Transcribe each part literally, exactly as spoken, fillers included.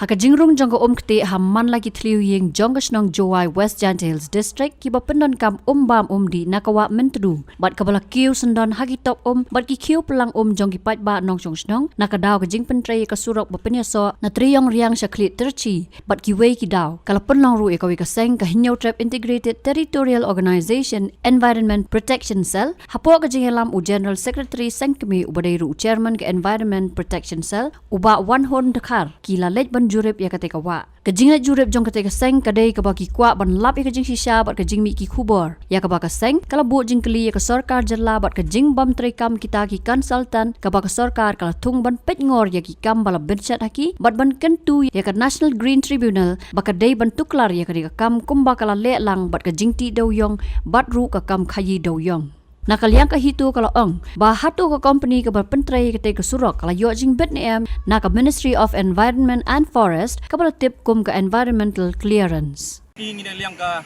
Ha ka jingrung jong ka um ktieh ha man la ki thliew ïing jong ka shnong Jowai, West Jaintia Hills District, kiba pyndonkam um bam um dih na ka wah Myntdu bad kaba la kiew syndon ha ki top um bad ki khiew plang um jong ki paidbah nongshong shnong na ka daw ka jingpyntrei ïa ka surok ba pynïasoh na Treiongriang sha Khliehtrei bad kiwei ki daw. Ka la pynlong ruh ïa kawei ka seng, ka Hynñiewtrep Integrated Territorial Organization Environment Protection Cell, hapoh ka jingïalam u General Secretary seng kmie uba dei ruh u Chairman ka Environment Protection Cell, u Bah Wanhorn Dkhar. Ki la leit ban jurip ïa katei ka wah. Ka jingleit jurip jong katei ka seng ka dei kaba ki kwah ban lap ïa ka jingshisha bad ka jingmih ki khubor. Ïa kaba ka seng ka la buh jingkylli ïa ka sorkar jylla bad ka jingbym treikam kita ki consultant, kaba ka sorkar ka la thung ban peitngor ïa ki kam ba la bynshet ha ki bad ban kyntu ïa ka National Green Tribunal ba ka dei ban tuklar ïa kane ka kam kumba ka la leh lang bad ka jingtih dewïong bad ruh ka kam khaïi dewïong. Na ka liang ka HITO ka la ong ba hato ka kompani kaba pyntrei katei ka surok ka la ïoh jingbit ne em na ka Ministry of Environment and Forest, kaba la tip kum ka environmental clearance. Ki ngi na liang ka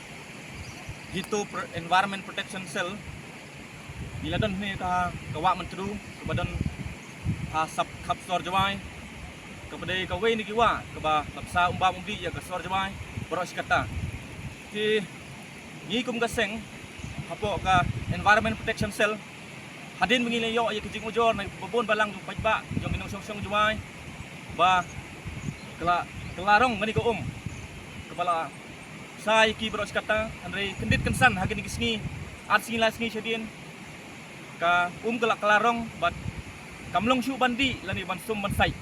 HITO Pro-, Environment Protection Cell, ngi la don hangne ka, ka wah Myntdu kaba don ha sub khap sor Jowai, kaba dei kawei na ki wah kaba la bsa um bam um dih ïa ka sor Jowai baroh shi katta. Te ngi kum ka seng hapoh ka Environment Protection Cell, hadien ba ngi la ïoh ïa ka jingujor na ba bun balang jong paidbah jong ki nongshong shnong Jowai ba ka la, ka la rong kane ka um kaba la bsa ïa ki baroh shi katta, hynrei kyndit kynsan ha kine ki sngi, ar sngi lai sngi shadien, ka um ka la, ka la rong bad kam long shuh ban dih lane ban sum ban sait.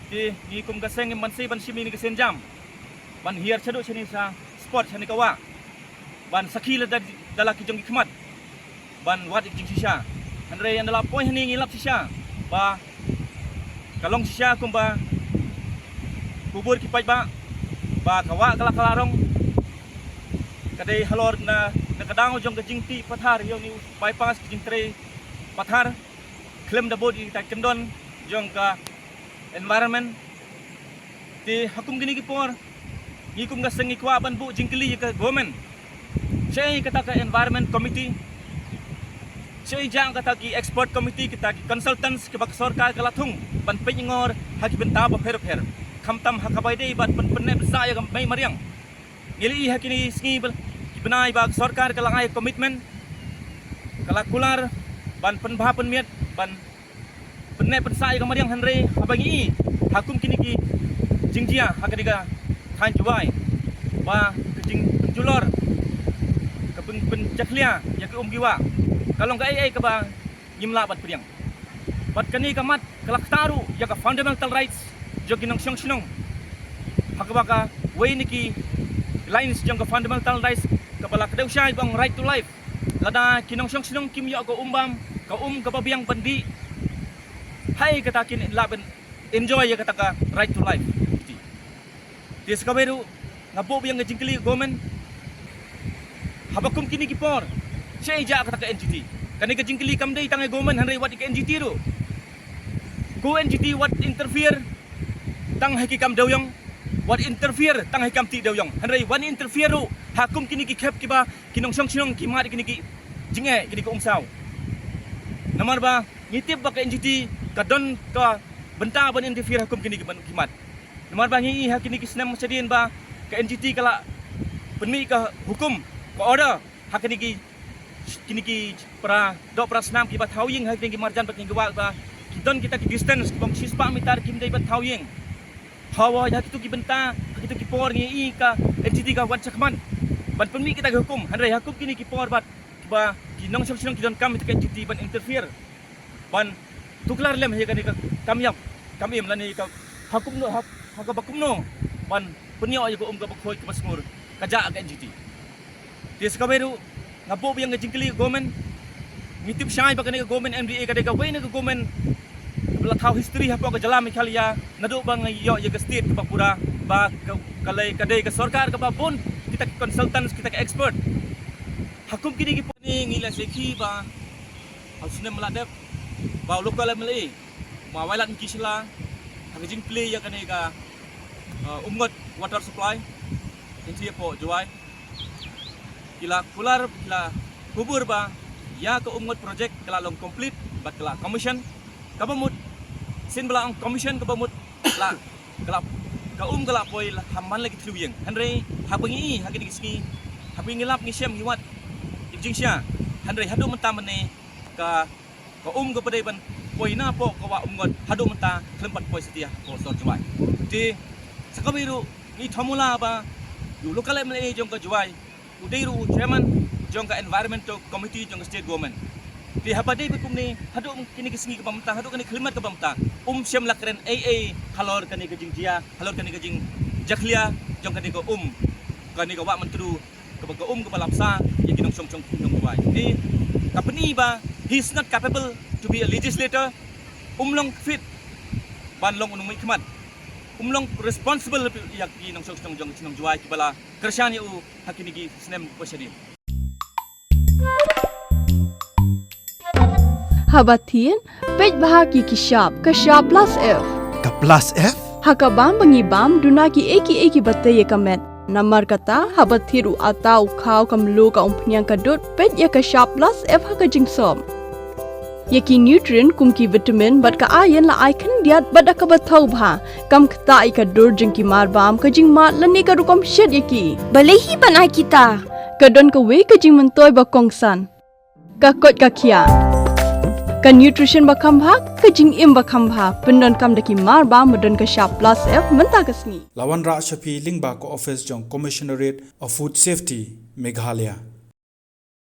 Te ngi kum ka seng ngim banse ban shim ïa kane ka sienjam ban hiar shaduh shane sha spot, shane ka wah, ban sakhi lada, da la ki jong ki khmat ban wad ïa ka jingshisha. Hynrei ynda la poi hangne ngi lap shisha ba ka long shisha kumba khubor ki paidbah ba ka wah ka la, ka la rong. Ka dei halor na, na ka daw jong ka jingtih pathar ïa une u bypass, ka jingtrei pathar khlem da bud ïa kita ki kyndon jong ka environment. Te ha kum kine ki por ngi kum ka seng ngi kwah ban buh jingkylli ïa ka government. Shaei kata ka Environment Committee? Shaei jia kata ki expert committee, kita ki consultants kiba ka sorkar ka la thung ban peitngor ha ki bynta bapher bapher, khamtam ha kaba ïadei bad pyn-, pynneh pynsah ïa ka mei mariang? Ngi la ïohi ha kine ki sngi ba, ki bnai ba ka sorkar ka la ai commitment, ka la kular ban pynbha pynmiat, ban pynneh pynsah ïa ka mariang, hynrei haba ngi ïohi ha kum kine ki jingjia ha kane ka thaiñ Jowai ba ka jingpynjulor, ka pyn-, pynjakhlia ïa ki um ki wah, ka long kaei kaei kaba ngim lah ban pdiang. Bad kane ka mat ka la ktah ruh ïa ka fundamental rights jong ki nongshong shnong. Ha kaba kawei na ki lines jong ka fundamental rights kaba la kdew shai ba ong right to life. Lada ki nongshong shnong kim ïoh ka um bam, ka um kaba biang ban dih, haei kata kin lah ban enjoy ïa kata ka right to life? Te sa kawei ruh nga buh biang ka jingkylli ïa ka government. Haba kum kine ki por, shaei jia kata ka N G T? Kane ka jingkylli kam dei tang ïa ka government, hynrei wat ïa ka N G T ruh. Ko N G T wat interfere tang ha ki kam dewïong, wat interfere tang ha ki kam tih dewïong, hynrei wan interfere ruh ha kum kine ki khep kiba ki nongshong shnong ki mad ïa kine ki jingeh, kine ki umsaw. Namar ba ngi tip ba ka N G T ka don ka bynta ban interfere ha kum kine ki ban, ki mat. Namar ba ngi ïohi ha kine ki snem shadien ba ka N G T ka la pynmih ka hukum, ka order ha kine ki, kine ki para doh para snam kiba thaw ïing ha kine ki marjan bad kine ki wah ba ki don kita ki distance kiba ong shispah meter kim dei ban thaw ïing. Hawa ha kito ki bynta, ha kito ki por ngi ïohi ka N G T ka wan shakhmat ban pynmih kita ki hukum, hynrei ha kum kine ki por bad ba ki nongshong shnong ki donkam ïa ka N G T ban interfere, ban tuklar lem ïa kane ka kam ïap kam im lane ka ha kumno, ha, ha kaba kumno ban pynïoh ïa ka um kaba khuid kaba sngur ka jia ka N G T. Te sa kawei ruh nga buh biang ka jingkylli ïa ka government. Ngi tip shai ba kane ka government M D A ka dei kawei na ka government kaba la thaw history hapoh ka jylla Meghalaya naduh ba ngi ïoh ïa ka state kaba pura, ba ka, ka lei ka dei ka sorkar kaba bun kita ki consultants, kita ki expert. Ha kum kine ki por ngi la sngewthuh ba ha u snem ba la dep ba u local M L A, u ma Wailadmiki Shylla, ha ka jingplie ïa kane ka, uh, Umngot water supply, ïa kane ka por Jowai, ki la kular, ki la kubur ba ïa ka Umngot project ka la long complete bad ka la commission. Kaba mut, shisien ba la ong commission, kaba mut la, ka la Ka um ka la poi la ha man la ki thliew ïing. Hynrei haba ngi, ha kine ki sngi, haba ngi lap ngi shem ngi wad ki jingshisha. Hynrei haduh mynta mynne ka, ka um kaba dei ban poi na poh ka wah Umngot haduh mynta khlem pat poi satia ha poh sor Jowai. Te sa kawei ruh ngi thmu la ba u local M L A jong ka Jowai u dei ruh u chairman jong ka Environmental Committee jong ka State Government. Te haba dei bad kumne, haduh kine ki sngi kaba mynta, haduh kane ka khyllipmat kaba mynta, um shym la kren ei ei halor kane ka jingjia, halor kane ka jingjakhlia jong kane ka um, kane ka wah Myntdu, kaba ka um kaba la bsa ïa ki nongshong shnong jong Jowai. Te ka pyni ba he is not capable to be a legislator, um long fit ban long u nongmihkhmat, um long responsible ïa ki nongshong shnong jong ka shnong Jowai kiba la kyrshan ïa u ha kine ki snem ba shadien. Haba thied, peit bha ki ki shap, ka shap plus F. Ka plus F? Ha ka bam ba ngi bam, duna ki ei ki ei kiba tei ïa ka met. Namar kata, haba thied u atta u khaw ka mluh ka umphniang ka dud, peit ïa ka shap plus F ha ka jingsop. Ïa ki nutrient kum ki vitamin bad ka iron la ai khyndiat bad da kaba thaw bha. Kam ktah ïa ka dur jong ki mar bam, ka jingmad lane ka rukom shet ïa ki. Balei hi ban ai kita? Ka don kawei ka jingmyntoi ba kongsan. Ka koit ka khiah. Ka nutrition ba kham bha, ka jingim ba kham bha. Pyndonkam da ki mar bam ba don ka shap plus F mynta ka sngi. La wanrah sha phi lyngba ka ophis jong Commissionerate of Food Safety, Meghalaya.